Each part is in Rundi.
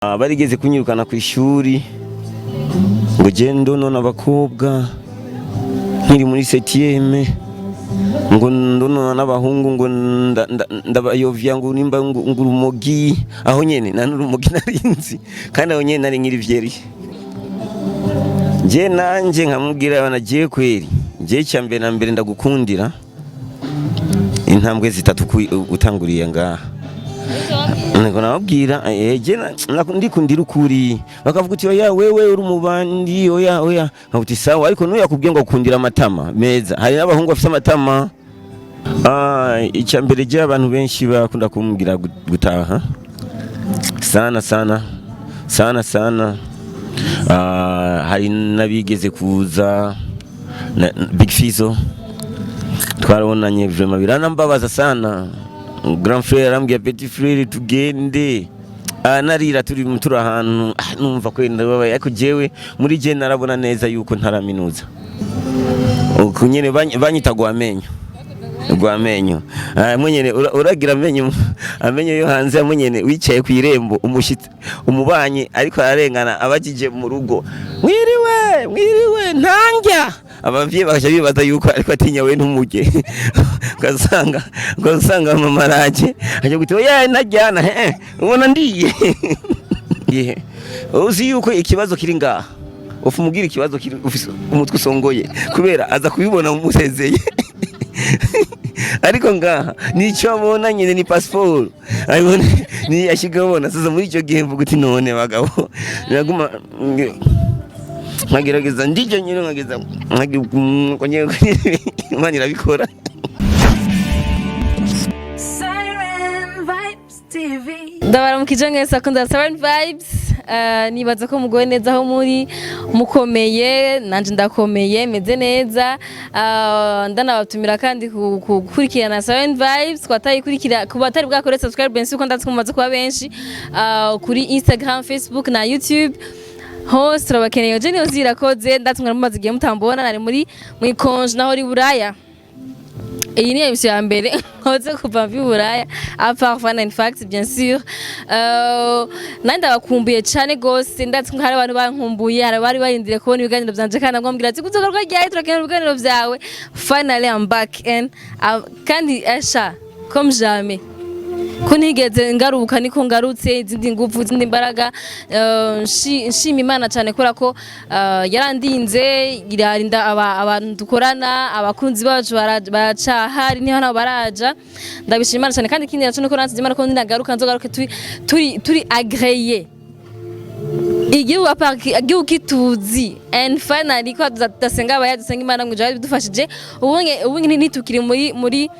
Barigeze kunyirukana ku ishuri ngo gendo none abakobwa nkiri muri septième, ngo ndonona n'abahungu, ngo ndabayovya, ngo nimba ngo urumogi. Aho nyene nta n'urumogi narinzi, kandi aho nyene nari nkiri vierge. Je nanje nkamubwira bana je kweri, je cya mbere na mbere ndagukundira intambwe zitatu utanguriye ngaha. Niko nababwira, je ndikundira ukuri. Bakavuga uti: "Oya, wewe uri umubandi, oya, oya." Nkavuga uti: "Sawa." Ariko nuya yakubwiye ngo akundira amatama meza, hari n'abahungu bafite amatama. Icya mbere, je abantu benshi bakunda kumbwira gutaha sana sana sana sana. Hari n'abigeze kuza Big Fizzo, twarabonanye, vraiment biranambabaza sana. Grand frère arambwira: "Petit frère, tugende." Narira turi ahantu, numva ko ndababaye, ariko jewe muri je narabona neza yuko ntaraminuza. Uku nyene banyita gwamenyo gwamenyo. Mwenyene uragira amenyo, amenyo yo hanze. Mwenyene wicaye ku irembo, umushitsi, umubanyi ariko ararengana, abajije mu rugo: "Mwiriwe, mwiriwe?" Ntanja abavyeyi bakaca bibaza yuko ariko atinya we ntumurye. Ugasanga mama araje aje guti: "Oya, ntajyana." Ubona ndiye. Ye, uzi yuko ikibazo kiri ngaha, ufumubwira ikibazo kiri ufise umutwe usongoye, kubera aza kubibona umusezeye. Ariko ngaha nicyo abona nyine ni passport, abona ni ashigabona. Sasa muri icyo gihe mvuga uti: "None bagabo, naguma nkagerageza ndijyo nyine, nkageza nkagira Imana irabikora." Siren Vibes TV. Ndabaramukije mwese akunda Siren Vibes. Nibaza ko mugowe neza aho muri, mukomeye. Nanje ndakomeye, meze neza. Ndanabatumira kandi gukurikirana Siren Vibes kwatayikurikira, ku batari bwakore subscribe benshi, kuko ndazi ko mumaze kuba benshi kuri Instagram, Facebook na YouTube hose turabakeneye. Je niyo zirakoze, ndazi mwari mumaze igihe mutambona, nari muri congé, naho uri Buraya. Iyi ni émission ya mbere nkoze kuva mvi Buraya, à part Fun and Facts, bien sûr. Nandi ndabakumbuye cane gose. Ndazi ko hari abantu bankumbuye, hari abari barindiriye kubona ibiganiro vyanje, kandi nabwo mbwira ati: "Kuzogaruka ryari? Turakenera ibiganiro vyawe." Finally I'm back and kandi esha comme jamais ko ntigeze ngaruka, niko ngarutse izindi nguvu, izindi mbaraga. Nshima Imana cyane kubera ko yarandinze, irarinda abantu dukorana, abakunzi bacu baracahari, niho nabo baraja. Ndabishima Imana cyane. Kandi ikindi naco nuko nansize Imana ko ninagaruka nzogaruke turi agréé, igihugu apart, igihugu kituzi. And finally ko tudasenga abaya, dusenga Imana ngo ijoro bidufashije. Ubunye ntitukiri muri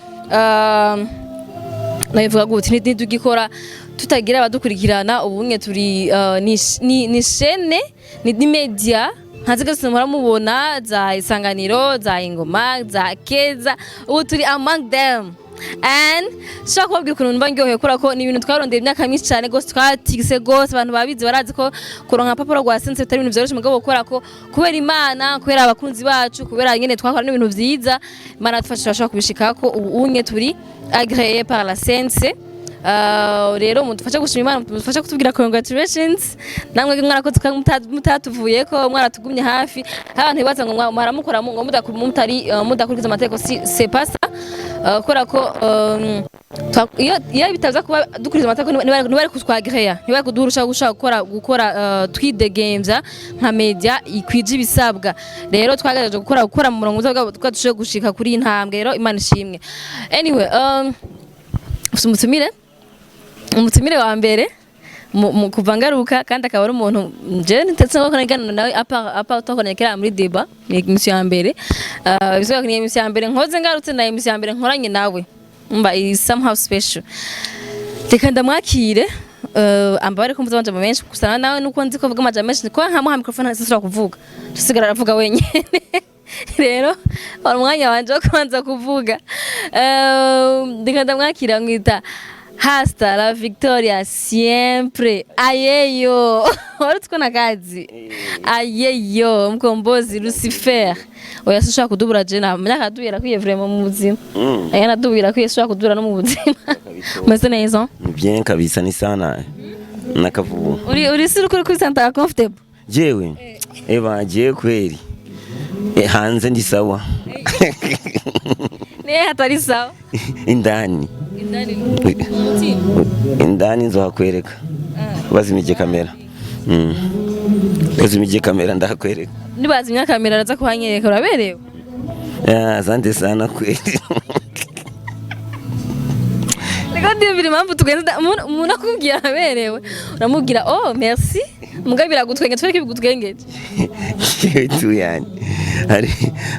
nabivuga gute, ntitugikora tutagira abadukurikirana. Ubunye turi ni chaîne, ni media ntazi gose muhora mubona za Isanganiro, za Ingoma, za Keza. Ubu turi among them and shaka kubabwira ukuntu mba ndyohewe, kubera ko ni ibintu twarondeye imyaka myinshi cyane gose, twatigise gose. Abantu babizi barazi ko kuronka papuro rwa CNC bitari ibintu vyoroshe, mugabo kubera ko, kubera Imana, kubera abakunzi bacu, kubera nyene twakora n'ibintu vyiza, Imana yadufashije turashobora kubishikako. Ubu unye turi agréé par la CNC. Rero mudufashe gushima Imana, mudufashe kutubwira congratulations. Namwe mwarakoze kandi mutatuvuyeko, mwaratugumye hafi. Hari abantu bibaza ngo mwaramukora ngo mutari mudakurikiza amategeko. Si c'est pas ça. Kubera ko iyo bitaza kuba dukurikiza amategeko, ntibari kutwagreya, ntibari kuduha uruhushya gushaka gukora twidegemvya nka media ikwije ibisabwa. Rero twagerageje gukora mu murongo mwiza bwa dushoboye gushika kuri iyi ntambwe. Rero Imana ishimwe. Anyway, ufise umutumire wa mbere mu kuva ngaruka, kandi akaba ari umuntu je ndetse no kuganira nawe à part twakoranye kera muri débat. Ni émission ya mbere, bisobanura ni émission ya mbere nkoze ngarutse, na émission ya mbere nkoranye nawe, mba is somehow special. Reka ndamwakire. Ambabare ko mvuze amajambo menshi, gusa nawe nuko nzi ko avuga amajambo menshi, ko nkamuha microphone ntasubira kuvuga, dusigara aravuga wenyene. Rero wari umwanya wanje wo kubanza kuvuga. Reka ndamwakira, mwita Hasta la victoria siempre, ayeyo wari utwo na kazi, ayeyo mkombozi Lucifer. Oya, sinshobora kudubura je na myaka adubira kwiye vraiment mu buzima. Aya nadubira kwiye, sinshobora kudubura no mu buzima. Umeze neza? Bien kabisa, ni sana. Nakavubu. Uri sûr kuri kuri santa comfortable? Jewe eba jewe kweri. Hanze ndi sawa. Niye hatari sawa? Indani. Indani mu mutima. Indani nzohakwereka bazimije kamera. Bazimije kamera ndahakwereka. Nibazimya kamera araza kuhanyereka uraberewe. Ah, asante sana kweli. Niko ndiyumvira impamvu tugenda umuntu akubwira aberewe uramubwira "Oh, merci", muga biragutwenge, twereke bigutwengeje. Jewe tu yani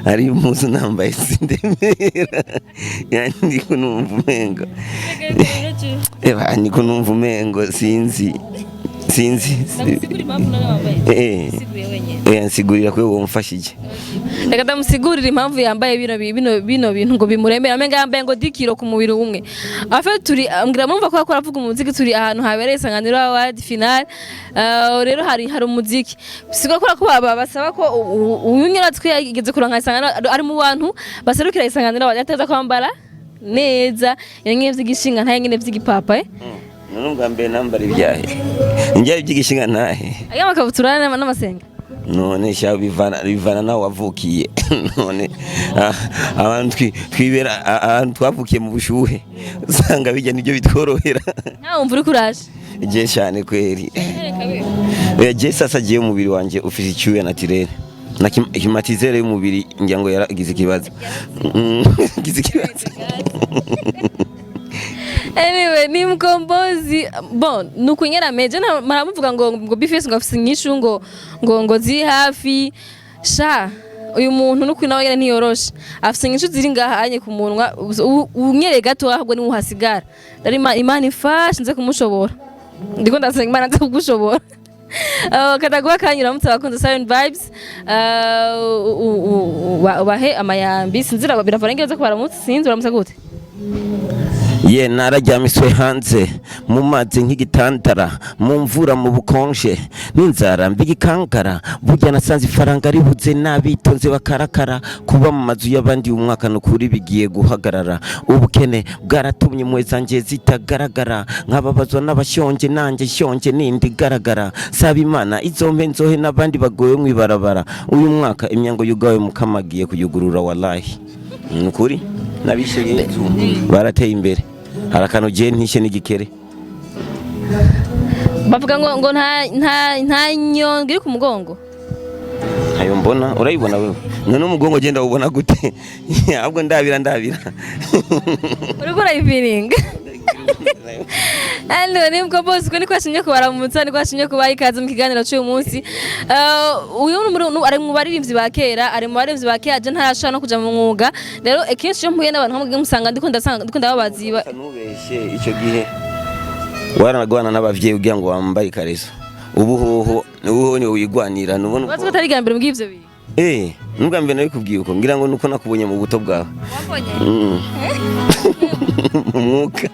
hari impuzu nambaye sindemera, yani ndiko numva umengo, eba ndiko numva umengo sinzi sinzi. Nsigurira kwe womfashije. Reka ndamusigurira impamvu yambaye bino bintu ngo bimuremere, amenga yambaye ngo 10 kilo ku mubiri umwe. Afe turi mbwira mumva ko akora avuga umuziki, turi ahantu habereye Isanganiro Award final. Rero hari umuziki sigura ko basaba ko uyu nyaratwe yageze kuranka Isanganiro, ari mu bantu baserukira Isanganiro Award, ateza kwambara neza yanyene vy'igishinga ntaye nyene vy'igipapa. None ubwa mbere nambara ibyahe njya ibyigishinga ntahe? Aya makabutura n'amasenga. None sha bivana naho wavukiye. None abantu twibera ahantu twavukiye mu bushuhe, usanga bijya nibyo bitworohera. Nkawe wumva uri kuraje? Je cyane kweri. Oya, je sasa jewe umubiri wanje ufise icyuya naturel na climatiseur y'umubiri ngira ngo yaragize ikibazo. Gize ikibazo. Anyway, ni Mkombozi. Bon, nukunyera meje na maramuvuga ngo B-Face ngo afise inyishu ngo ziri hafi. Sha uyu muntu nuko nawe nyene ntiyoroshe, afise inyishu ziri ngaha anye ku munwa, unyere gato ahubwo ni uhasigara. Rero Imana ifashe nze kumushobora, ndiko ndasenga Imana nze kugushobora. Kataguha kanya uramutse abakunzi Siren Vibes, ubahe amayambi, sinzira biravura ngereza ko baramutse, sinzi uramutse gute. Ye nararyamiswe hanze mu mazi nk'igitandara, mu mvura, mu bukonje n'inzara mbigikankara. Burya nasanze ifaranga ribuze n'abitonze bakarakara kuba mu mazu y'abandi. Uyu mwaka nukuri bigiye guhagarara. Ubukene bwaratumye impuhwe zanjye zitagaragara, nkababazwa n'abashonje, nanjye shonje nindi igaragara. Saba Imana izompe nzohe n'abandi bagoye mw'ibarabara. Uyu mwaka imyango yugawe Mukama agiye kuyugurura, wallahi ni ukuri. N'abishe Yezu barateye imbere, hari akantu ugiye ntishe n'igikere. Bavuga ngo nta nyongo iri ku mugongo. Ntayo mbona, urayibona wewe? None umugongo ugenda ubona gute? Ahubwo ndabira ndabira. Uriko urayifiringa. Hano ni Mkombozi, ko niko ashimye kubaramutsa, niko ashimye kubaha ikaze mu kiganiro cy'uyu munsi. Uyu ari mu baririmbyi ba kera, ari mu baririmbyi ba kera, je ntarashobora no kuja mu mwuga. Rero kenshi iyo mpuye n'abantu nkamwe musanga ndiko ndasanga ndiko ndababaza. Ntubeshye, icyo gihe waranagwana n'abavyeyi kugira ngo wambare ikareso. Ubu hoho, ubu hoho niwe wigwanira nubona. Ubazi ko atari irya mbere mbwiye ivyo bintu? Nubwa mbere nabikubwiye uko, ngira ngo nuko nakubonye mu buto bwawe. Wambonye? Mu mwuka.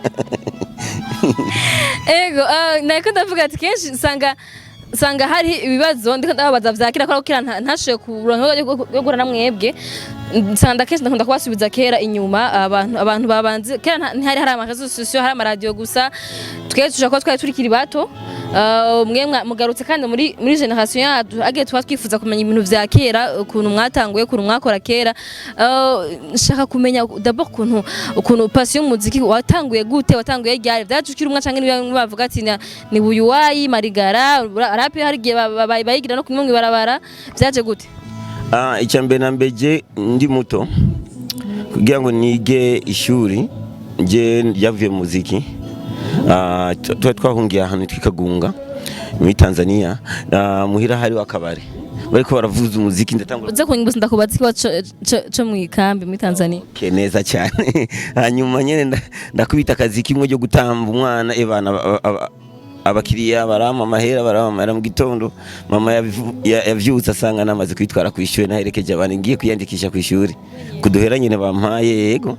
Ego, nariko ndavuga ati kenshi nsanga hari ibibazo ndiko ndababaza vya kera, kubera ko kera ntashoboye kuronka yo guhura na mwebwe. Nsanga kenshi ndakunda kubasubiza kera inyuma, abantu babanze kera ntihari hari ama réseaux sociaux, hari amaradiyo gusa. Twese tushobora kuba twari turikiri bato. Mwe mugarutse kandi muri génération yacu agiye tuba twifuza kumenya ibintu vya kera, ukuntu mwatanguye, ukuntu mwakora kera. Nshaka kumenya d'abord ukuntu passion y'umuziki watanguye gute, watanguye ryari, vyaje ukiri umwe canke niba bavuga ati ni buyuwayi marigara rap, hari igihe bayigira no kumwe mw'ibarabara, vyaje gute? Ah, icya mbere na mbere, je ndi muto kugira ngo nige ishuri je ryavuye mu muziki. Tuba twahungiye ahantu twikagunga muri Tanzania. Muhira hariho akabare bariko baravuza umuziki, ndatangura. Uze kunyibutsa ndakubaza ikibazo co mw'ikambi muri Tanzania. Okay, neza cyane. Hanyuma nyene ndakubita akazi kimwe ryo gutamba umwana ebana, abakiriya barampa amahera, barampa amahera. Mu gitondo mama yavyutse asanga namaze kwitwara ku ishuri, naherekeje abantu ngiye kwiyandikisha ku ishuri kuduhera nyine bampaye. Yego,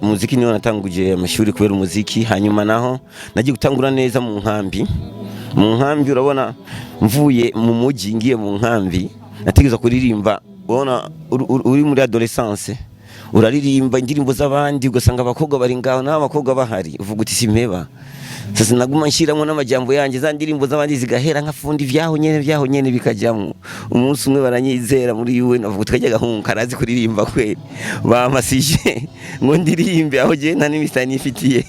umuziki niwo natanguje amashuri kubera umuziki. Hanyuma naho nagiye gutangura neza mu nkambi. Mu nkambi urabona, mvuye mu mujyi ngiye mu nkambi nategerezwa kuririmba. Ubona uri muri adolescence uraririmba indirimbo z'abandi, ugasanga abakobwa bari ngaho, naho abakobwa bahari uvuga uti simpeba. Sasa naguma nshiramwo n'amajambo yanje, za ndirimbo z'abandi zigahera, nkafundi vyaho nyene, vyaho nyene bikajamwo. Umunsi umwe baranyizera muri UN, bavuga tukajya gahungu karazi kuririmba kweli, bamasije ngo ndirimbe aho je nta n'imisitari nifitiye.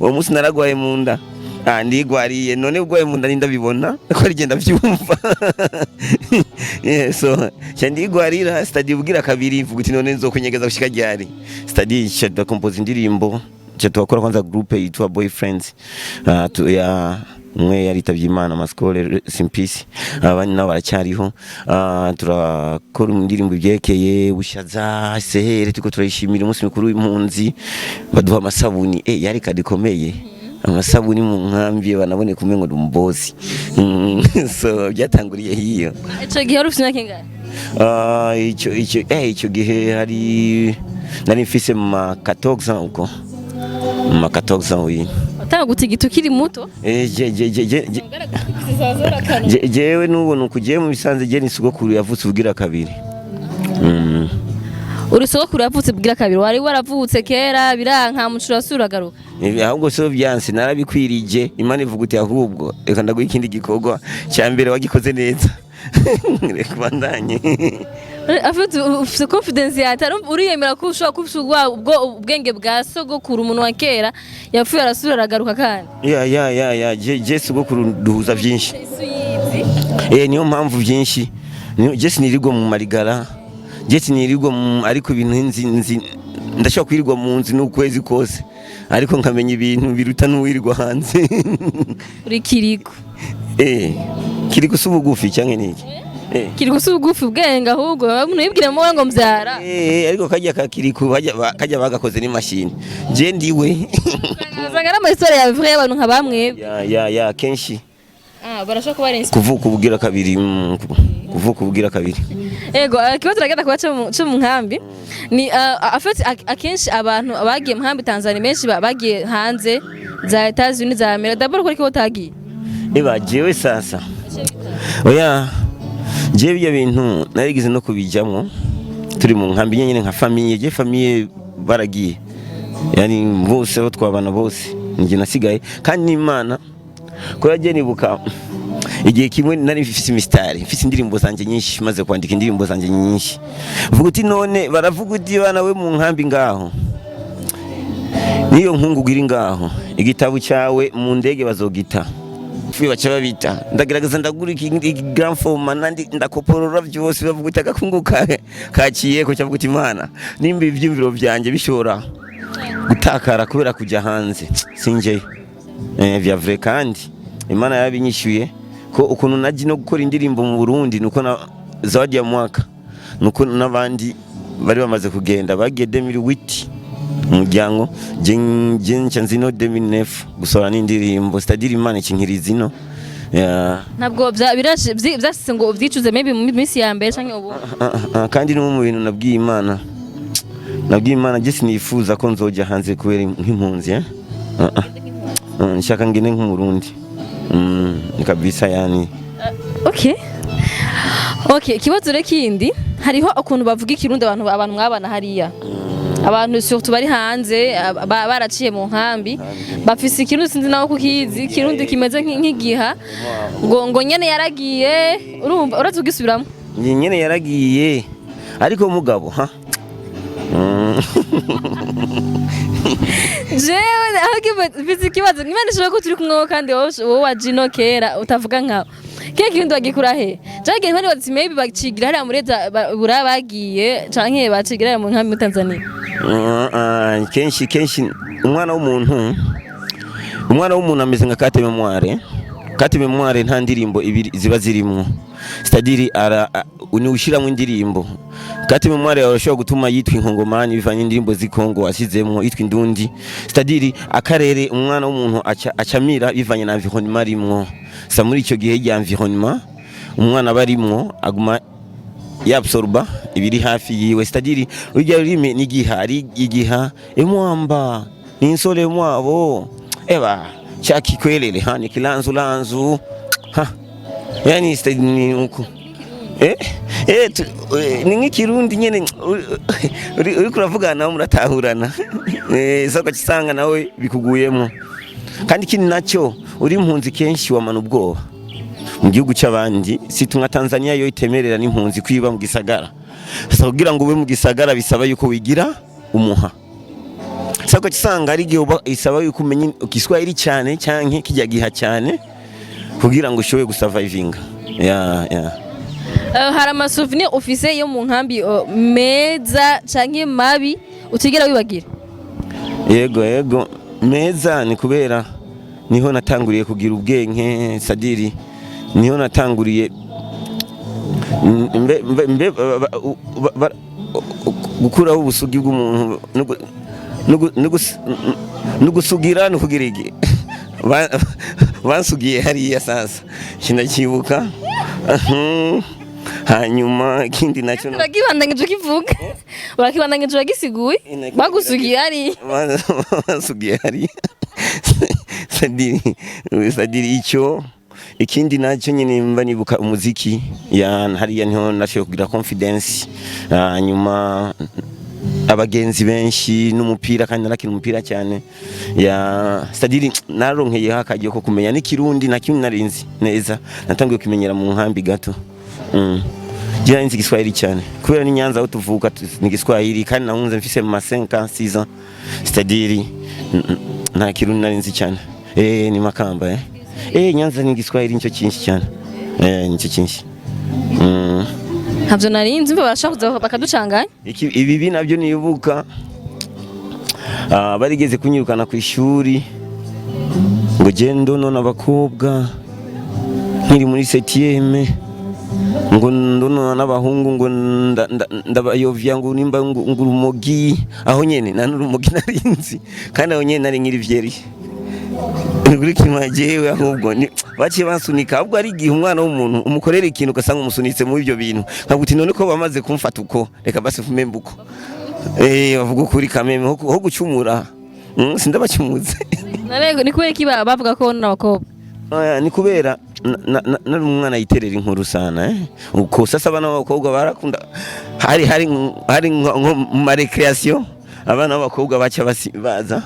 Uwo munsi naragwaye mu nda. Ah, ndigwariye none ugwaye mu nda nindabibona ko ari genda vyumva. Yeah, so cya ndigwarira stadi ubwira kabiri, mvuga uti none nzokunyegeza gushika ryari? Stadi cya compose indirimbo, cya tuwakora kwanza groupe yitwa Boyfriends. Tu, ya umwe yaritavye Imana, Maskole, rest in peace, abandi nabo baracyariho. Turakora indirimbo ibyerekeye Bushaza sehere, turiko turayishimira umunsi mukuru w'impunzi, baduha amasabuni. Yari kadikomeye amasabuni mu nkambi, banabone kumwe ngo umubosi. So byatanguriye hiyo. Ico gihe wari ufite imyaka ingahe? Ah, icyo gihe hari nari mfise ma 14 ans, uko ma 14 ans, oui. Watanga gutigita ukiri muto? Eh, je je je je je- jewe n'ubu nukugiye mu bisanze, je ni sogokuru yavutse ubugira kabiri. Uri sogokuru yavutse bwira kabiri, wari waravutse kera biranka mucura asura agaruka? Ibi ahubwo so byanse, narabikwirije. Imana ivuga uti ahubwo reka ndaguha ikindi gikorwa cya mbere wagikoze neza, reka ubandanye. Afite ufite confidence yatari, uriyemera ko ushobora kuba ufite ubwo ubwenge bwa sogokuru, umuntu wa kera yapfuye arasubira aragaruka kandi? Ya, je sogokuru duhuza byinshi. Niyo mpamvu byinshi. Je sinirirwa mu marigara, je sinirirwa mu, ariko ibintu nzi ndashobora kwirirwa mu nzu n'ukwezi kose, ariko nkamenya ibintu biruta n'uwirirwa hanze. Uri kiriko. Kiri gusa ubugufi cyangwa niki? Kiriko si ubugufi, ubwenge ahubwo umuntu yibwira mo ngo mbyara. Ariko kajya kakiriku kajya bagakoze n'imashini, je ndiwe. Usanga ari amahistoire ya vrai y'abantu nka bamwe. Ya, kenshi. Ah, barashobora kuba ari Kuvuka ubugira kabiri, kuvuka ubugira kabiri. Ego, ikibazo turagenda kuba cyo mu nkambi ni afite akenshi abantu bagiye mu nkambi Tanzania benshi bagiye hanze za Etats-Unis, za Amerika, d'abord kuri ko utagiye? Eba jewe sasa, oya, jewe ibyo bintu narigeze no kubijyamo turi mu nkambi nyine nka famille. Je famille baragiye, yani bose abo twabana bose, njye nasigaye. Kandi n'Imana ko yagiye nibuka igihe kimwe nari mfise imisitari, mfise indirimbo zanjye nyinshi, maze kwandika indirimbo zanjye nyinshi, vuga uti none baravuga uti bana we mu nkambi ngaho niyo nkungu iri ngaho, igitabo cyawe mu ndege bazogita pfuye baca babita. Ndagerageza ndagura iki grand format nandi ndakoporora byose, bavuga uti agakungu kaciye ko cyavuga uti Imana, nimba ibyumviro byanjye bishobora gutakara kubera kujya hanze, sinjeyo. Vya vrai, kandi Imana yabinyishyuye ko ukuntu naji no gukora indirimbo mu Burundi nuko na zawadi ya mwaka nuko n'abandi bari bamaze kugenda, bagiye 2008 umuryango, je nca nzino 2009 gusohora n'indirimbo, c'est-à-dire Imana ikinkiriza ino. Yeah. Ntabwo vyashitse ngo uvyicuze maybe mu minsi ya mbere canke ubu? Ah, ah, ah, kandi no mu bintu nabwiye Imana, je sinifuza ko nzoja hanze kubera nk'impunzi. Ah, ah. Ah, nshaka ngene nk'umurundi, kabisa yani. Okay, ikibazo rero kindi, hariho ukuntu bavuga ikirundi abantu mwabana hariya, abantu surtout bari hanze, baraciye mu nkambi, bafise ikirundi, sinzi nawe kukizi, ikirundi kimeze nk'igiha ngo nyene yaragiye, urumva urazi ugisubiramo? Ni nyene yaragiye, ariko mugabo ha. Jewe aho mfise ikibazo, Imana ishobora ko turi kumwe kandi wowe wa Gino kera utavuga nkawe, kiya kirundi bagikura he? Canke ntibari bazi, maybe bacigira hariya muri za Buraya bagiye, canke bacigira hariya mu nkambi muri Tanzania? Ah, kenshi kenshi umwana w'umuntu ameze nka carte mémoire. Carte mémoire nta ndirimbo ibiri ziba zirimwo, c'est-à-dire ara ni ushiramwo indirimbo. Carte mémoire yawe urashobora gutuma yitwa inkongomani bivanye n'indirimbo z'ikongo wasizemwo, yitwa indundi, c'est-à-dire akarere umwana w'umuntu acamira bivanye na environnement arimwo. Sa muri icyo gihe rya environnement umwana aba arimwo, aguma yabsorba ibiri hafi yiwe, c'est-à-dire urya rurimi n'igiha ari igiha emwamba ni insole mwabo eba chakikwelele ha ni kilanzu lanzu ha yani ni uko ni nk'ikirundi nyene uri kuravugana nawe muratahurana, so ugacisanga nawe bikuguyemo. Kandi ikindi nacyo, uri impunzi kenshi wamana ubwoba mu gihugu cy'abandi, si nka Tanzania yo itemerera n'impunzi kwiba mu gisagara. Sasa kugira ngo ube mu gisagara bisaba yuko wigira umuha. Sasa ugasanga ari igihe isaba yuko umenya Kiswahili cyane cyanke kijya giha cyane kugira ngo ushobore gusurvivinga ya. Hari amasouvenir ufise yo mu nkambi meza canke mabi utigera wibagira? Yego, meza ni kubera niho natanguriye kugira ubwenge, c'est-à-dire niho natanguriye mbe gukuraho ubusugi bw'umuntu no gusugira no kugira iki. Bansugiye hariya. Sasa kinacyibuka. Hanyuma ikindi nacyo Urakibandanyije ukivuga, urakibandanyije, uragisiguye. Bagusugiye hariya. Basugiye hariya, c'est-à-dire icyo. Ikindi nacyo nyine mba nibuka umuziki ya hariya, niho nashoboye kugira confidence. Hanyuma abagenzi benshi n'umupira, kandi narakina umupira cyane ya, c'est-à-dire naronkeyeho akaryo ko kumenya n'ikirundi. Nta kimwe narinzi neza, natangiye kumenyera mu nkambi gato. Je nzi Igiswahili cyane kubera ni Nyanza aho tuvuka ni Igiswahili, kandi nahunze mfise mu ma 5 ans, 6 ans, c'est-à-dire nta kirundi narinzi cyane. Ni Makamba. Nyanza ni Igiswahili nicyo cyinshi cyane, nicyo cyinshi. Ntabyo narinzi, mva barashaka kuza bakaducanganya. Ibibi nabyo nibuka, barigeze kunyirukana ku ishuri ngo gendo none abakobwa nkiri muri septième, ngo ndonona n'abahungu, ngo ndabayovya, ngo nimba ngo urumogi. Aho nyene nta n'urumogi narinzi, kandi aho nyene nari nkiri vyeri kuri kima jewe. Ahubwo baciye bansunika. Ahubwo ari igihe umwana w'umuntu umukorera ikintu ugasanga umusunitse muri ibyo bintu, nkavuga uti none ko bamaze kumfata uko, reka basi mfume mbuko, bavuga ukuri kameme ho gucumura. Sindabacumuze. Narego ni kubera iki bavuga ko n'abakobwa? Oya, ni kubera nari umwana yiterera inkuru sana. Uko sasa abana b'abakobwa barakunda, hari nko mu ma récréation abana b'abakobwa baca baza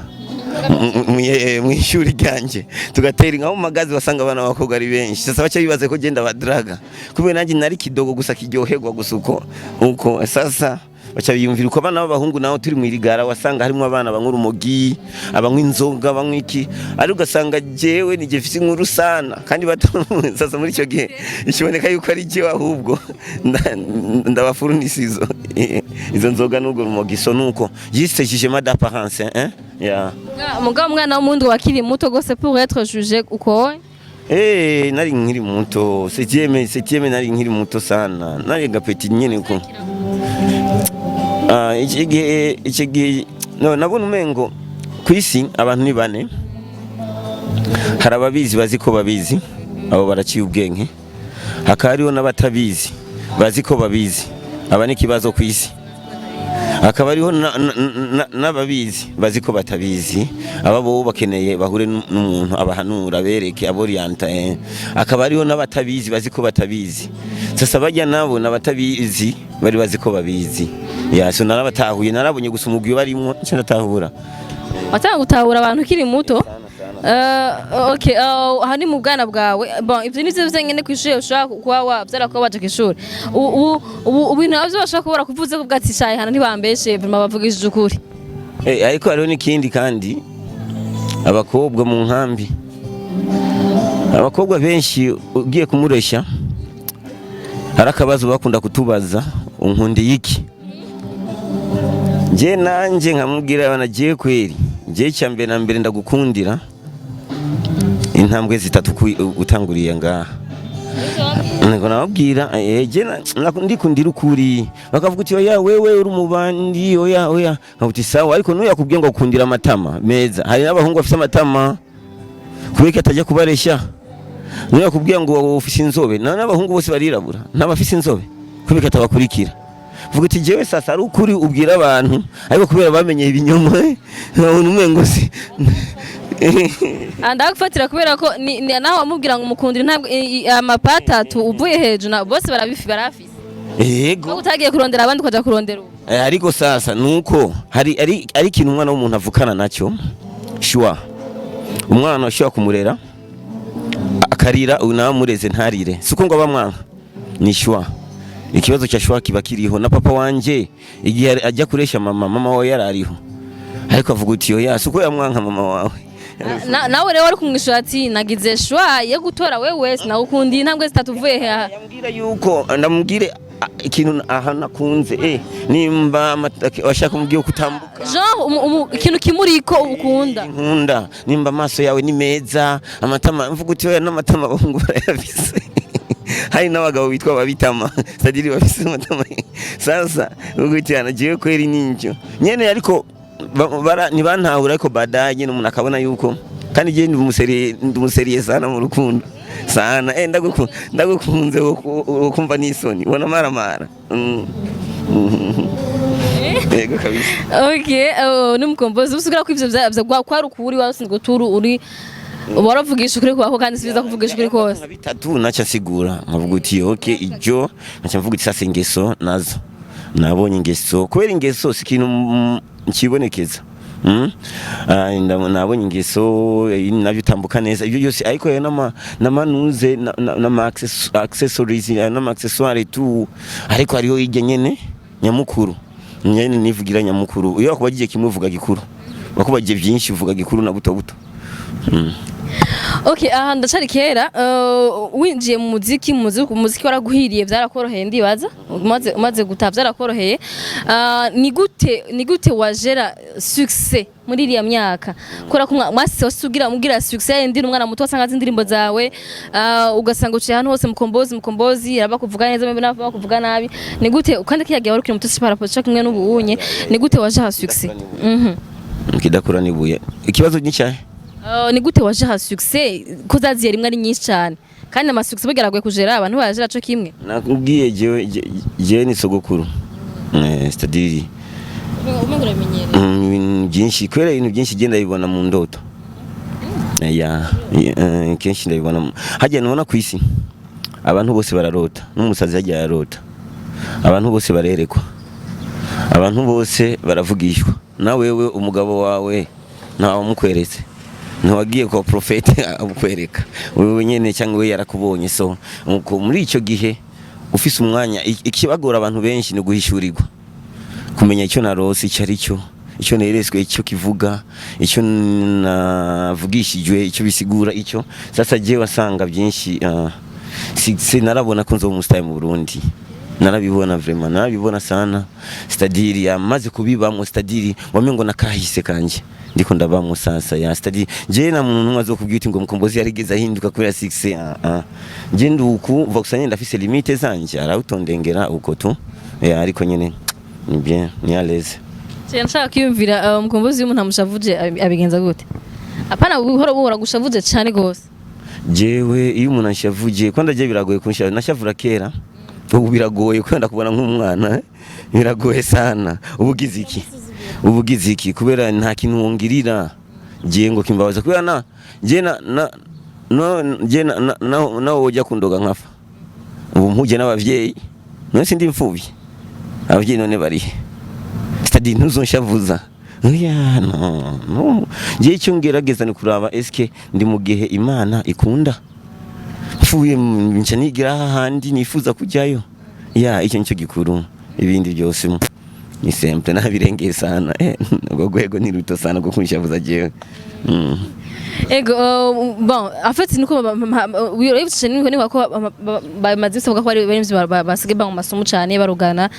mw'ishuri ryanje tugatera inka mu magazi, wasanga abana b'abakobwa ari benshi. Sasa baca bibaza ko genda badraga, kubera nanjye nari kidogo gusa kiryoherwa gusa uko. Sasa baca biyumvira uko. Abana b'abahungu naho turi mu irigara, wasanga harimo abana banywa urumogi, abanywa inzoga, banywa iki, ariko ugasanga jewe nije mfise inkuru sana kandi bato. Sasa muri icyo gihe ikiboneka yuko ari jewe ahubwo ndabafurunisa izo nzoga n'ubwo rumogi. So nuko juste jugement d'apparence, hein, yeah. Mugabo umwana w'umundi wakiri muto gose pour être jugé uko? Nari nkiri muto, septième nari nkiri muto sana, nari gapeti nyene uko. Ah, iki gihe no nabona umengo kwisi abantu ni bane: hari ababizi bazi ko babizi, abo baraciye ubwenge; hakaba hariho n'abatabizi bazi ko babizi, aba ni ikibazo ku isi; hakaba hariho n'ababizi bazi ko batabizi, aba bo bakeneye bahure n'umuntu abahanura, abereke, aborienta. Hakaba hariho n'abatabizi bazi ko batabizi. Sasa bajya nabo n'abatabizi bari bazi ko babizi ya. So narabatahuye, narabonye gusa umugwi barimwo nicyo ndatahura. Watanga gutahura abantu ukiri muto. Okay, aha ni mu bwana bwawe. Bon, ivyo nivyo vyonyene kw'ishure ushobora kuba wavyara kuba waje kw'ishure. Ubu ibintu navyo bashobora kuba barakuvuze ko bwati shaye hano ntibambeshe, vraiment bavugishije ukuri. Ariko hariho n'ikindi kandi, abakobwa mu nkambi, abakobwa benshi ugiye kumuresha hari akabazo bakunda kutubaza: "Unkundiye iki?" Nje nanje nkamubwira bana je kweri, nje cya mbere na mbere ndagukundira intambwe zitatu utanguriye ngaha. Ngo nababwira je ndikundira ukuri, bakavuga uti: "Oya, wewe uri umubandi, oya, oya." Nkavuga uti: "Sawa, ariko nuyakubwiye ngo akundira amatama meza, hari n'abahungu bafite amatama, kubera ko atajya kubareshya? Nuyakubwiye ngo ufise inzobe, n'abahungu bose barirabura n'abafise inzobe, kubera ko atabakurikira?" Vuga uti: "Jewe sasa ari ukuri ubwira abantu, ariko kubera bamenye ibinyoma nkabona umengo si." Ah, ndagufatira kubera ko ni nawe wamubwira ngo umukundira ntabwo amapata atatu uvuye hejuru na bose barabifi barafise. Yego. Ko utagiye kurondera abandi ukaja kurondera ubu. Ariko sasa nuko hari ari ikintu umwana w'umuntu avukana nacyo shwa. Umwana ushobora kumurera akarira, uyu nawe amureze ntarire, siko ngo aba ni choix. Ikibazo cya choix kiba kiriho. Na papa wanje igihe ajya kuresha mama, mama we yarariho, ariko avuga uti: "Oya, siko yamwanka mama wawe." Nawe rero wari kumwishura ati: "Nagize choix yo gutora wewe, sinagukundiye intambwe zitatu uvuye he." Yambwira yuko ndamubwire ikintu aha nakunze, nimba washaka umubwiye kutambuka. Genre ikintu kimuriko ukunda. Nkunda nimba amaso yawe ni meza, amatama, mvuga uti: "Oya, n'amatama abahungu barayafise." Hari n'abagabo bitwa babitama, c'est-à-dire bafise amatama. Sasa uvuga uti: "Ana jewe kweri ninjo nyene." Ariko ntibantahura, ariko baadaye nyene umuntu akabona yuko kandi je ndi umu sérieux sana mu rukundo sana. Ndagukunze ukumva n'isoni ubona maramara. Yego kabisa. Okay, n'umukombozi usigura ko ivyo kwari ukuri, wasinzwe turu uri waravugisha ukuri kwako, kandi sibiza kuvugisha ukuri kose. Nka bitatu naca nsigura, nkavuga uti: "Okay." Ibyo naca mvuga uti: "Sasa ingeso nazo nabonye, ingeso, kubera ingeso si ikintu kibonekeza." Ah, nabonye ingeso, nabyo utambuka neza ibyo byose, ariko rero n'amanuze n'ama accessories, n'ama accessoires tu, ariko hariho hirya nyene nyamukuru nyene nivugira nyamukuru. Iyo bakubajije kimwe uvuga gikuru, bakubajije byinshi uvuga gikuru na buto buto. Okay, aha ndacari kera, winjiye mu muziki, mu muziki waraguhiriye, vyarakoroheye, ndibaza umaze gutaha vyarakoroheye. Ni gute wajera succès muri iriya myaka? Kubera ko mwase wasugira mugira succès, ndi umwana muto wasanga azi indirimbo zawe, ugasanga uciye ahantu hose: "Mukombozi, Mukombozi." Araba kuvuga neza, mbe nava kuvuga nabi. Ni gute kandi kiyagiye wari ukiri muto, si par rapport kumwe n'ubu unye, ni gute waje ha succès? Kidakura nibuye. Ikibazo ni cyahe? Ni gute waje ha succès, ko zaziye rimwe ari nyinshi cyane, kandi ama succès bigaragoye kujera, abantu barajera co kimwe? Nakubwiye jewe, jewe ni sogokuru, c'est-à-dire Umengo urabimenyereye. Ibintu byinshi, kubera ibintu byinshi genda bibona mu ndoto. Ya, kenshi ndabibona hajya nubona ku isi abantu bose bararota, n'umusazi hajya yarota. Abantu bose barerekwa, abantu bose baravugishwa. Na wewe umugabo wawe ntawe wamukweretse, ntiwagiye kwa prophète amukwereka wewe nyene, cyangwa we yarakubonye. So nuko muri icyo gihe ufise umwanya, ikibagora abantu benshi ni guhishurirwa, kumenya icyo narose icyo ari cyo, icyo neretswe icyo kivuga, icyo navugishijwe icyo bisigura. Icyo sasa je wasanga byinshi, si narabona ko nzoba umu star mu Burundi. Narabibona, vraiment narabibona sana, c'est-à-dire yamaze kubibamwo, c'est-à-dire wamengo nakahise kanje ndiko ndabamwo sasa. Ya, c'est-à-dire je na muntu numwe azokubwira uti ngo Mukombozi yarigeze ahinduka kubera 6. Ah ah, je nduku uva gusa nyene ndafise limite zanje, arawutondengera uko tu. Ya, ariko nyene ni bien, ni à l'aise. Je nshaka kwiyumvira, Mukombozi y'umuntu amushavuje abigenza gute? Apana buhoro buhoro, gushavuje cyane gose. Jewe iyo umuntu anshavuje, kwanda je biragoye kunshavura. Nashavura kera, ubu biragoye kwenda kubona nk'umwana, biragoye sana. Ubugize iki, ubugize iki? Kubera nta kintu wongirira je ngo kimbabaza, kubera na je na na no je na na na nawe ujya kundoga nkafa. Ubu mpuje n'abavyeyi, none sindi imfuvyi? Abavyeyi none barihe? C'est-à-dire ntuzonshavuza. Oya, no no, je icyo ngerageza ni kuraba eske ndi mu gihe Imana ikunda. Mfuye nca nigira hahandi nifuza kujyayo. Ya, icyo nicyo gikuru, ibindi byose ni simple, nabirengeye sana. Ubwo rwego ni ruto sana rwo kunshavuza jewe. Ego, bon, en fait nuko urabifite niko niko ko bamaze bisoboka ko bari benshi basigaye banywa amasumu cyane barugana,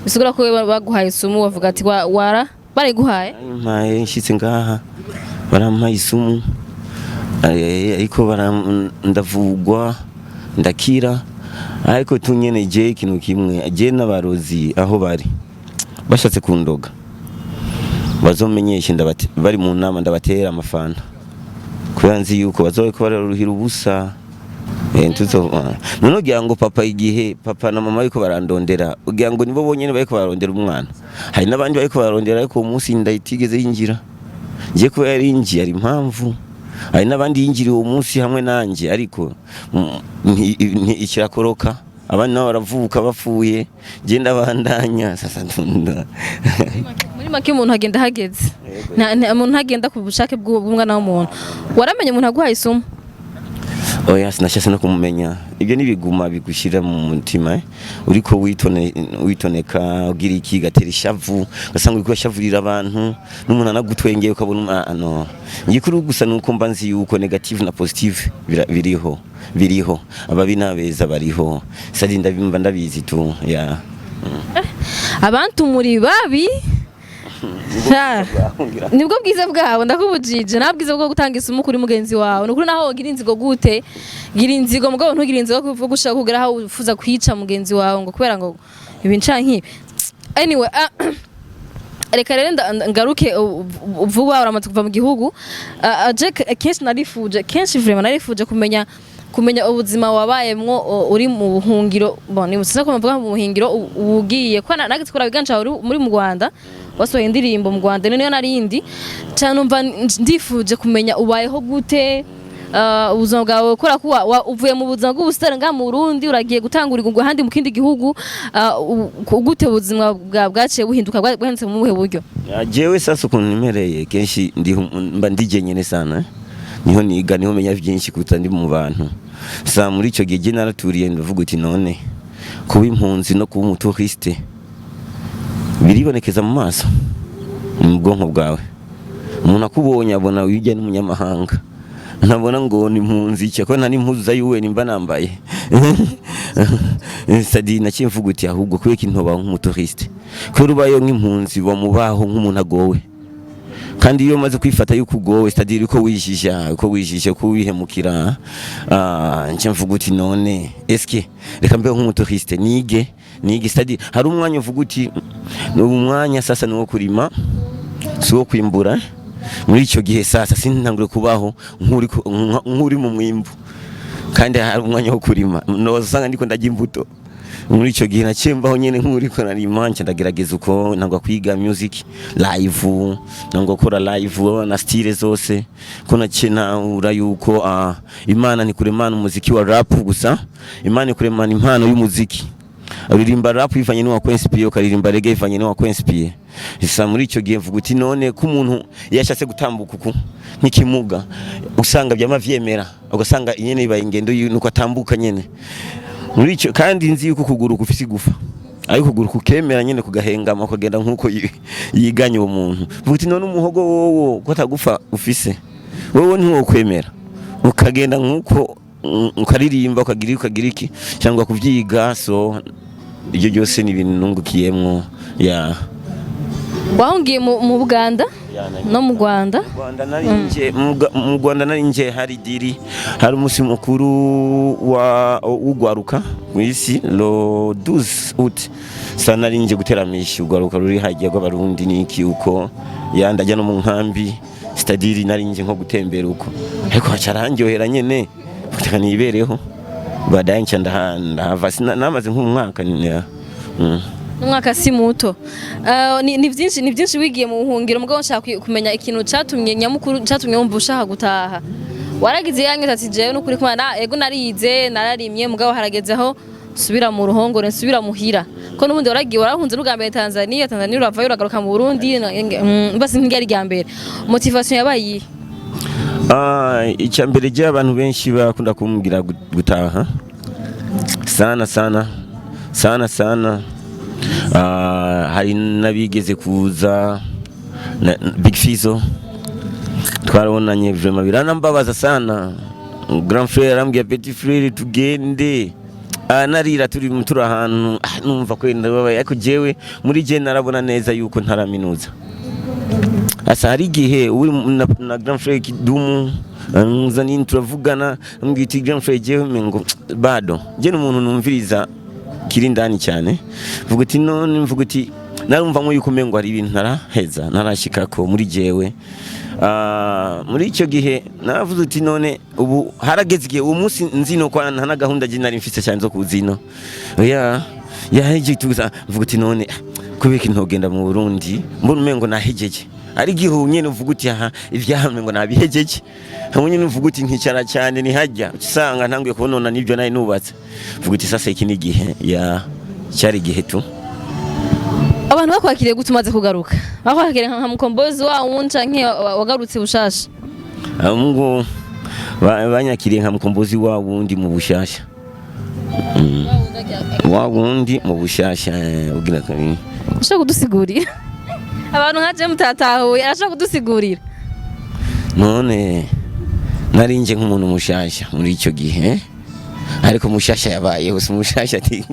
bisigura ko baguhaye isumu, bavuga ati wara barayiguhaye. Bampaye nshitse ngaha, barampaye isumu, ariko ndavugwa ndakira. Ariko tunyene je ikintu kimwe, je n'abarozi aho bari bashatse kundoga bazomenyeshe, ndabate bari mu nama ndabatera amafanta, kubera nzi yuko bazoba ko bararuhira ubusa. Tuzo none ugira ngo papa, igihe papa na mama bariko barandondera, ugira ngo nibo bonyene bariko bararondera umwana? Hari n'abandi bariko bararondera, ariko uwo munsi ndayitigeze yinjira. Ngiye kuba yarinjiye hari impamvu. Hari n'abandi yinjiriye uwo munsi hamwe nanje, ariko ikirakoroka, abandi nabo baravuka bapfuye, je ndabandanya. Sasa ndunda Muri Muri make umuntu agenda hageze. Umuntu ntagenda ku bushake bw'umwana w'umuntu. Waramenye umuntu aguhaye isumu? Oya, sinashatse no kumumenya. Ibyo nibiguma bigushira mu mutima, eh? Uriko witoneka ugira iki, gatera ishavu, ugasanga uriko urashavurira abantu, n'umuntu anagutwengeye ukabona ah, no. Igikuru gusa nuko mba nzi yuko negative na positive biriho, ababi n'abeza bariho. Sadi ndabimva, ndabizi tu ya. Abantu muri babi. Ha, nibwo bwiza bwabo. Ndakubujije, nta bwiza bwo gutanga isumu kuri mugenzi wawe. Nukuri naho wogira inzigo gute, gira inzigo, mugabo ntugire inzigo kuvuga ushaka kugera aho wifuza kwica mugenzi wawe ngo kubera ngo ibi ncanki. Anyway, reka rero ngaruke vuba. Uramaze kuva mu gihugu. Jack, kenshi narifuje, kenshi vraiment narifuje kumenya ubuzima wabayemwo uri mu buhungiro. Bon, ni musiza ko mvuga mu buhungiro, ugiye ko nageze kora biganje uri muri mu Rwanda, wasohoye indirimbo mu Rwanda, niyo narindi cyane. Numva ndifuje kumenya ubayeho gute, ubuzima bwawe, kubera ko uvuye mu buzima bw'ubusitani ngaha mu Burundi, uragiye gutangura ahandi mu kindi gihugu. Gute ubuzima bwawe bwaciye buhinduka, bwahindutse mu buhe buryo? Ya, jewe sasa ukuntu nimereye, kenshi mba ndi jenyene sana, eh. Niho niga, niho menya vyinshi kuruta ndi mu bantu. Sa muri ico gihe je naraturiye, ndavuga uti none kuba impunzi no kuba umutouriste biribonekeza mu maso, mu bwonko bwawe. Umuntu akubonye abona uyujya n'umunyamahanga, ntabona ngo ni impunzi iki, ko nta n'impuzu za UN mba nambaye. Sadi naciye mvuga uti ahubwo kubera iki ntobaho nk'umutouriste? Kubera ubayeho nk'impunzi bamubaho nk'umuntu agowe, kandi iyo umaze kwifata yuko ugowe, c'est-à-dire uko wijisha, uko wijisha, uko wihemukira. Nce mvuga uti none eske reka mbeho nk'umutouriste, nige. C'est-à-dire hari umwanya uvuga uti ni umwanya sasa ni uwo kurima, si uwo kwimbura. Muri icyo gihe sasa sintangure kubaho nk'uri mu mwimbu kandi hari umwanya wo kurima, nosanga ndiko ndarya imbuto. Muri icyo gihe naciye mbaho nyene nk'uriko narima, nca ndagerageza uko ntangwa kwiga music live, ntangwa gukora live na style zose, ko naciye ntahura yuko Imana ntikuremana umuziki wa rap gusa, Imana ikuremana impano y'umuziki. Uririmba rap ivanye n'uwakwensipiye, ukaririmba reggae ivanye n'uwakwensipiye. Isa muri icyo gihe mvuga uti none ko umuntu iyo ashatse gutambuka uku nk'ikimuga usanga byama vyemera, ugasanga nyene ibaye ingendo nuko atambuka nyene muri icyo, kandi nzi yuko ukuguru gufise igufa, ariko ukuguru kukemera nyene kugahengama ukagenda nkuko yiganye uwo muntu. Mvuga uti none umuhogo wowo ko atagufa ufise, wowe ntiwokwemera ukagenda nkuko, ukaririmba, ukagira iki cyangwa kuvyiga. So ibyo byose ni ibintu nungukiyemwo ya. Wahungiye mu Buganda no mu Rwanda? Rwanda nari nje mu Rwanda nari nje hari diri, hari umunsi mukuru wa ugwaruka mu isi le 12 août. Sa nari nje guteramisha ugwaruka ruri hagiye rw'Abarundi niki uko ya ndajya no mu nkambi, c'est-à-dire nari nje nko gutembera uko, ariko haca arandyohera nyene mfata nibereho. Baadaye nca ndahava. Namaze nk'umwaka ya. Umwaka si muto. Ni byinshi wigiye mu buhungiro, mugabo nshaka kumenya ikintu catumye nyamukuru, catumye wumva ushaka gutaha. Waragize yange ati jewe nukuri kumana, ego narize, nararimye, mugabo harageze aho nsubira mu ruhongore, nsubira muhira, ko n'ubundi waragiye warahunze n'ubwa mbere Tanzania, uravayo uragaruka mu Burundi, basi ntiryari rya mbere. Motivation yabaye iyihe? Icya mbere je abantu benshi bakunda kumbwira gutaha sana sana sana sana. Hari n'abigeze kuza na Big Fizzo twarabonanye, vraiment biranambabaza sana. Grand frère arambwira: "Petit frère, tugende." Narira turi ahantu, numva ko ndababaye, ariko jewe muri je narabona neza yuko ntaraminuza. Asa hari igihe uri na grand frère Kidumu nzani turavugana, ambwira uti: "Grand frère, jewe mengo bado je ni umuntu numviriza kiri ndani cyane." Mvuga uti none, mvuga uti narumva nko yuko mengo hari ibintu ntaraheza, ntarashikako muri jewe. Muri icyo gihe naravuze uti none ubu harageze igihe uwo munsi nzino kwa nta na gahunda je nari mfise cyane zo kuzino ya yaheje tuza. Mvuga uti none kubera iki ntogenda mu Burundi, mbona umengo nahejeje? Ari igihe nyene uvuga uti aha ivyahame ngo nabihejeje, hamwe nyene uvuga uti nkicara cyane nihajya usanga ntanguye kubonona n'ibyo nari nubatse. Mvuga uti sasa iki ni igihe ya cyari igihe tu. Abantu bakwakiriye gute umaze kugaruka? Bakwakiriye nka Mukombozi wa wundi canke wagarutse bushasha? Ahubwo banyakiriye nka Mukombozi wa wundi mu bushasha, wa wundi mu bushasha, ugira kabiri. Ushobora kudusigurira? Abantu nka je mutatahuye, arashobora kudusigurira? None nari nje nk'umuntu mushasha muri icyo gihe, eh? Ariko mushasha yabayeho, si mushasha ati.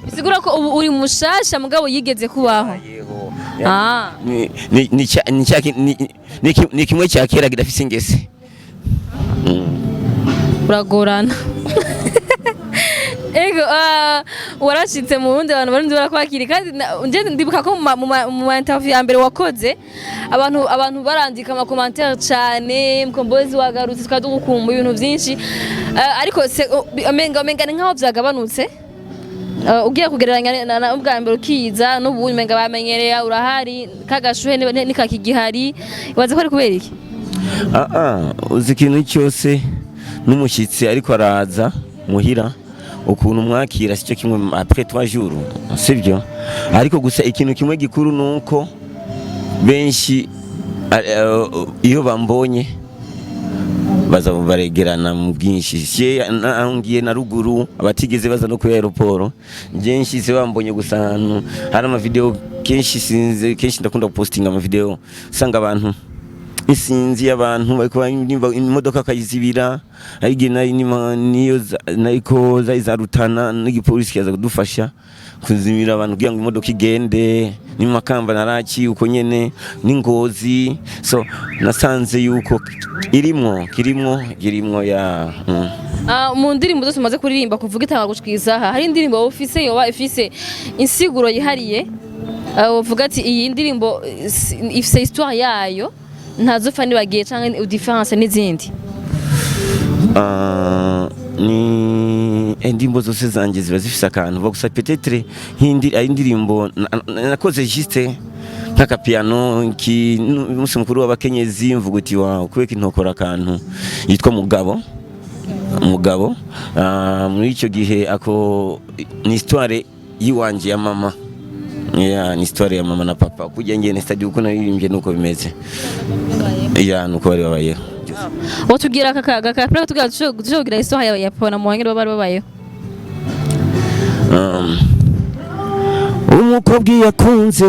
Bisigura ko ubu uri mushasha mugabo yigeze kubaho. Ah. Ni kimwe cya kera kidafise ingese. Uragorana. Ego, warashitse mu Burundi, abantu barundi barakwakira, kandi nje ndibuka ko mu ma interview ya mbere wakoze, abantu barandika ama commentaire cyane: "Mkombozi wagarutse, twari tugukumbuye," ibintu byinshi. Ariko umenga ni nkaho vyagabanutse. Ugiye kugereranya na ubwa mbere ukiza n'ubu, umenga bamenyereye urahari, kagashuhe nikakigihari. Ibaze ko ari kubera iki? Ah ah, uzi ikintu cyose n'umushyitsi ariko araza muhira, ukuntu mwakira sicyo kimwe après 3 jours, sibyo? Ariko gusa ikintu kimwe gikuru nuko benshi iyo bambonye baza baregerana mu bwinshi. Sie ngiye na ruguru, abatigeze baza no kuri aéroport, nje nshyize bambonye gusa ahantu hari amavideo kenshi, sinzi, kenshi ndakunda gupostinga amavideo, usanga abantu isinzi y'abantu bariko banyumva, imodoka akayizibira. Hari igihe nari niyo nariko zari zarutana n'igipolisi kiza kudufasha kuzibira abantu kugira ngo imodoka igende. Ni mu Makamba naraki uko nyene n'Ingozi, so nasanze yuko irimwo kirimwo kirimwo ya. Ah, mu ndirimbo zose umaze kuririmba kuvuga itanga gushika isaha, hari indirimbo wowe ufise yoba ifise insiguro yihariye? Uvuga ati iyi ndirimbo ifise histoire yayo, ntazopfa nibagiye, canke différence n'izindi? Ah, ni indirimbo zose zanjye ziba zifise akantu gusa, peut-être nk'indi ari indirimbo nakoze juste nk'akapiano ki umunsi mukuru w'abakenyezi, mvuga uti wa kubeka intokora akantu yitwa Mugabo. Mugabo, muri icyo gihe ako ni histoire yiwanje ya mama, ya ni histoire ya mama na papa kujya ngene stade uko naririmbye nuko bimeze, ya nuko bari babayeho. Wotubwira aka kapera tugira dushobora kugira histoire ya papa na mama bari babayeho? Umukobwa iyo akunze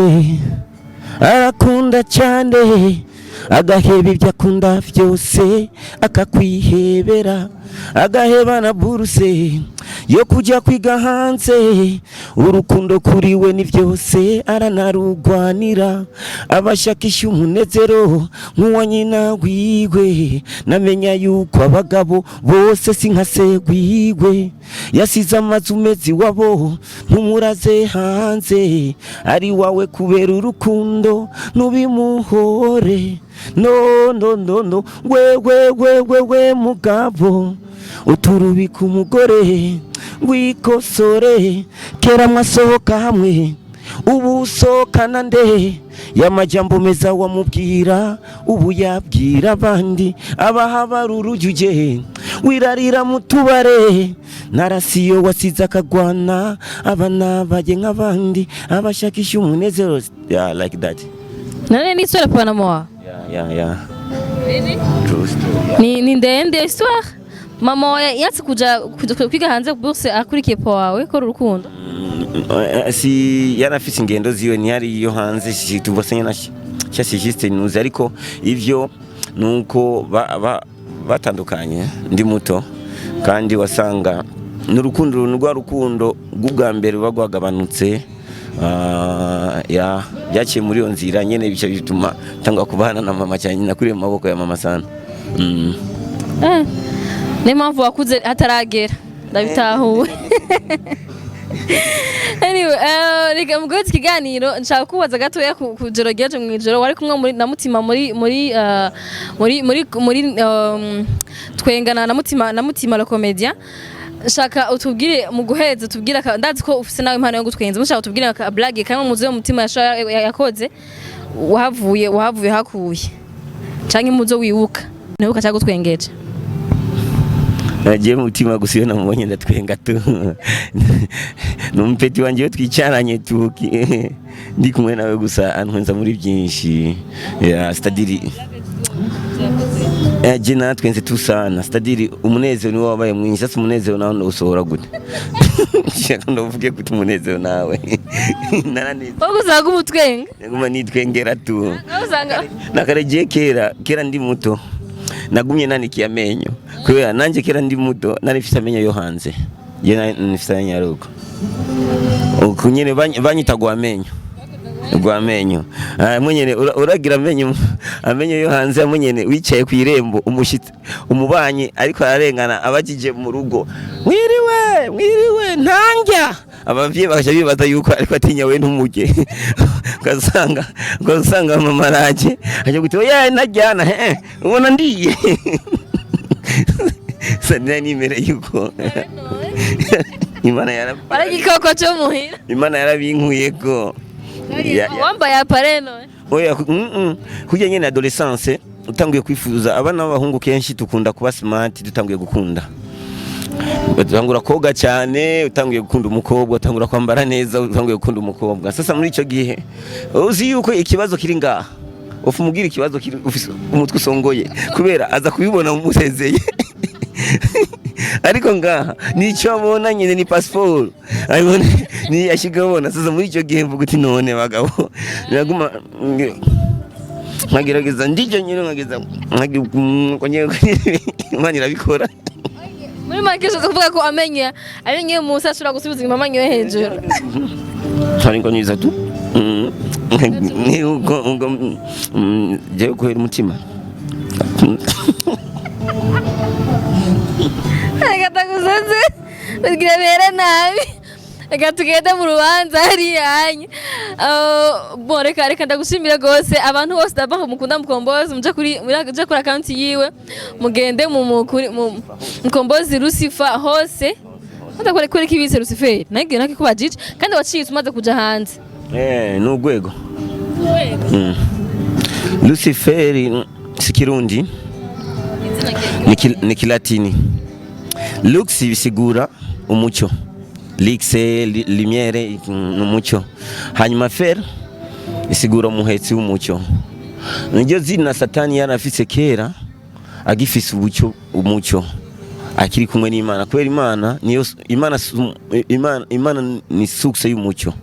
arakunda cyane, agaheba ibyo akunda byose akakwihebera, agaheba na buruse yo kujya kwiga hanze. Urukundo kuri we ni byose, aranarugwanira, abashakisha umunezero nk'uwa nyina wiwe. Namenya yuko abagabo bose si nka se wiwe. Yasize amazu mezi wabo ntumuraze hanze, ari wawe kubera urukundo nubimuhore. No no no no, wewe wewe we mugabo uturubika umugore, wikosore. Kera mwasohoka hamwe, ubu usohokana nde? Y'amajambo meza wamubwira ubu yabwira abandi, abaha urujuje wirarira mu tubare. Narasiyo wasize akagwana, abana baje nk'abandi, abashakisha umunezero, yeah, like that. None ni histoire ya papa na mama? Yeah, true story, yeah. Ni ndende histoire. Mama wawe yatse kuja kwiga hanze bourse, akurikiye papa wawe ko urukundo? Si yari afise ingendo ziwe, ntiyari iyo hanze, si tubasanye na cyasi juste nuzi, ariko ivyo nuko batandukanye ndi muto, kandi wasanga n'urukundo rwa rukundo rw'ubwa mbere ruba rwagabanutse. Ya byaciye muri iyo nzira nyene, bica bituma tangwa kubana na mama cyane, nakuriye mu maboko ya mama sana. Niyo mpamvu wakuze hataragera, ndabitahuwe. Anyway, reka mugoze ikiganiro. Nshaka kubaza gatoya ku joro ryaje mu ijoro wari kumwe muri na Mutima muri twengana na Mutima le comédien. Nshaka utubwire mu guheza, utubwire ndazi ko ufise nawe impano yo gutwenza, mushaka utubwire aka blague kamwe muzi yo Mutima yakoze wahavuye hakuye, canke muzo wibuka nibuka cyangwa gutwengeje. Nagiye mu mutima gusa, iyo namubonye ndatwenga tu. Ni umupeti wanjye, iyo twicaranye tu, ndi kumwe nawe gusa, antwenza muri byinshi. Yeah, c'est-à-dire je natwenze tu sana, c'est-à-dire umunezero niwo wabaye mwinshi. Sasa umunezero nawe ndawusohora gute? Shaka ndavuge gute umunezero nawe? Naraneze. Wowe usanga umutwenga. Nguma nitwengera tu. Nawe usanga Nakaregiye kera kera ndi muto, nagumye nanikiye amenyo, kubera nanjye kera ndi muto nari mfise amenyo yo hanze. Je nari mfise amenyo aruko uku nyene, banyita gwa amenyo. Ah, mwe uragira amenyo yo hanze, amwe nyene wicaye ku irembo, umushitsi, umubanyi ariko ararengana, abajije mu rugo: "Mwiriwe, mwiriwe, ntangya." Abavyeyi bakaca bibaza yuko ariko atinya we ntumurye. Ugasanga mama araje aje guti: "Oya, ntajyana he, ubona ndiye." Sanira nimere yuko Imana yara Wari igikoko cyo muhira. Imana yarabinkuyeko. Wambaye appareil none? Oya, kurya nyene adolescence, utanguye kwifuza abana b'abahungu, kenshi dukunda kuba smart. Dutanguye gukunda, utangura koga cyane. Utanguye gukunda umukobwa, utangura kwambara neza. Utanguye gukunda umukobwa, sasa muri icyo gihe uzi yuko ikibazo kiri ngaha, ufumubwira ikibazo kiri ufise umutwe usongoye, kubera aza kubibona umusezeye, ariko ngaha nicyo abona nyine ni passport abona, ni yashiga abona. Sasa muri icyo gihe mvuga uti: "None bagabo, naguma nkagerageza ndijyo nyine, nkageza Imana irabikora." Muri make ushatse kuvuga ko amenyo amenyo yo munsi ashobora gusubiza inyuma amenyo yo hejuru? Ariko niza tu ubwo ubwo jewe kubera umutima. Reka ndagusaze kugira bere nabi, reka tugende mu rubanza hariya hanya. Bon, reka ndagushimira rwose. Abantu bose d'abord mukunda Mukombozi, muje kuri account yiwe, mugende mu Mukombozi Lucifer hose. Kwanza kure kibise Lucifer nagiye nakikubajije kandi wacitse umaze kuja hanze. Eh, ni urwego. Luciferi si Kirundi, ni Kilatini. Lux bisigura umucyo, lux, lumière, ni umucyo. Hanyuma fer isigura umuhetsi w'umucyo. Niryo zina Satani yari afise kera, agifise ubucyo, umucyo, akiri kumwe n'Imana, kubera Imana niyo Imana, Imana ni source y'umucyo.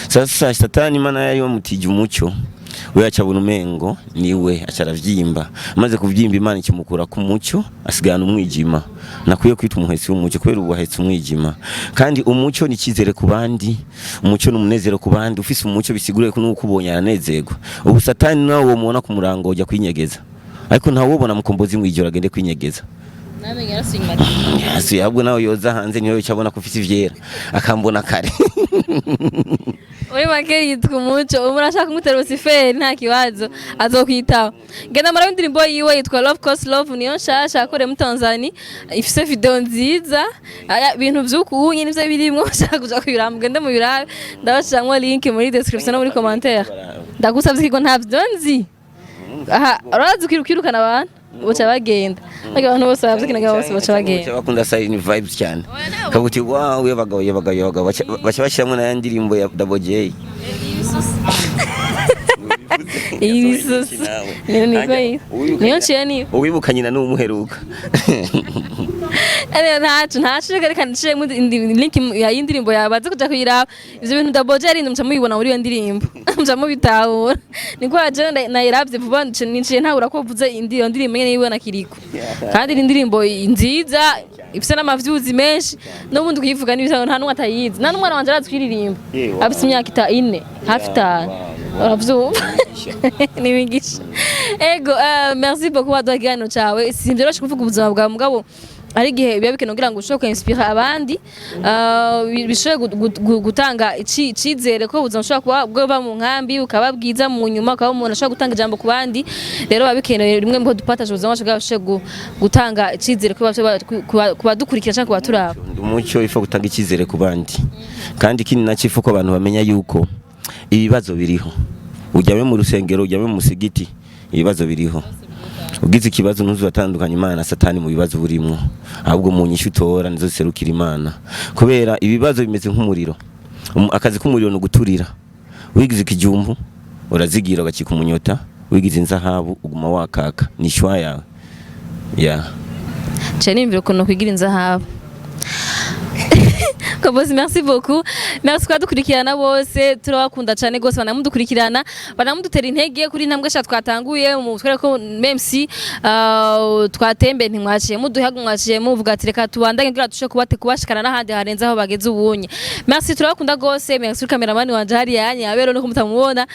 Sasa Satani, Imana yari yamutije umucyo, we acabona umengo niwe, aca aravyimba. Amaze kuvyimba, Imana ikimukura ku mucyo, asigarana umwijima. Nakwiye kwita umuhetsi w'umucyo kubera ubu ahetse umwijima. Kandi umucyo ni icyizere ku bandi, umucyo ni umunezero ku bandi. Ufise umucyo bisiguriye ko nuko ubonye aranezerwa. Ubu Satani nawe uwo mubona ku murango ujya kwinyegeza, ariko ntawubona Mukombozi mwijoro agende kwinyegeza. Namenye yarasuye. Yasuye, ahubwo nawe yoza hanze, niyo yoca abona ko ufise ivyera, akambona kare. Muri make yitwa umuco. Ubu murashaka kumutera Lucifer, nta kibazo, azokwitaho. Genda murabe indirimbo yiwe yitwa Love Cost Love, niyo nshasha yakorewe muri Tanzania, ifise video nziza. Aya bintu vy'uku nyine nivyo birimwo. Ushaka kuja kubiraba, mugende mu birabe, ndabashiramwo link muri description no muri commentaire. Ndagusavye ikigo, ntavyo nzi aha. Urazi kwirukana abantu baca bagenda. Ariko abantu bose bavyikinaga, bose baca bagenda. Baca bakunda Siren Vibes cyane, kaguti wow, yabagabo, yabagabo, yabagabo. Baca bashyiramo na ya ndirimbo ya Double J. Ibisusu niko niyo nciye niyo. Uwibuka nyina n'umuheruka. Ariyo ntacu, reka nciyemo link ya y'indirimbo yawe, baze kuja kuyiraba. Ivyo bintu Double J yarindi muca mubibona muri iyo ndirimbo, muca mubitahura. Niko aje nayiravye vuba, niciye ntahura ko uvuze iyo ndirimbo nyene yiwe na Kiriko. Kandi ni indirimbo nziza, ifise n'amavyuzi menshi, n'ubundi kuyivuga n'ibisabo nta n'umwe atayizi, nta n'umwana wanje arazi kuririmba. Afise imyaka 4, hafi 5, uravyumva, n'imigisha. Ego, merci beaucoup waduha ikiganiro cawe. Simvyoroshe kuvuga ubuzima bwawe, mugabo hari igihe biba bikenewe kugira ngo ushobore kwinspira abandi, bishobore gutanga icizere ko ubuzima bushobora kuba bwoba mu nkambi ukaba bwiza mu nyuma, ukaba umuntu ashobora gutanga ijambo ku bandi. Rero biba bikenewe rimwe mu dupartage ubuzima bwacu kugira bashobore gutanga icizere ku badukurikira canke ku baturaba. Umucyo ifo gutanga icyizere ku bandi, kandi ikindi nacyo ifo ko abantu bamenya yuko ibibazo biriho. Ujyame mu rusengero, ujyame mu musigiti, ibibazo biriho. Ugize ikibazo, ntuzuratandukanya Imana na Satani mu bibazo burimwo, ahubwo mu nyishu utora nizo ziserukira Imana, kubera ibibazo bimeze nk'umuriro. Akazi k'umuriro ni uguturira. Wigize ikijumbu urazigira ugacika umunyota, wigize inzahabu uguma wakaka. Ni choix yawe ya. Nca nimvira ukuntu kwigira inzahabu. Kobozi, merci beaucoup. Merci kwadukurikirana bose, turabakunda cyane gose. Banamudukurikirana, banamudutera intege kuri intambwe sha twatanguye mu twere ko même si twatembe ntimwaciye muduha, mwaciye muvuga ati reka tubandanye kugira tushe kubate kubashikana n'ahandi harenze aho bageze ubunye. Merci, turabakunda gose. Merci kuri cameraman wanje hariya yanye abero no kumutamubona.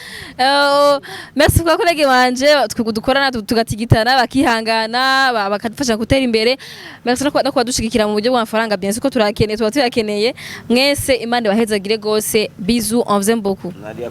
Merci kwa collègue wanje dukorana tugatigitana, bakihangana, bakadufasha gutera imbere. Merci no kubadushigikira mu buryo bw'amafaranga, bien sûr ko turakeneye, tuba tuyakeneye. Mwese Imana ibahezagire gose. Bisous, on vous aime beaucoup. Nadia.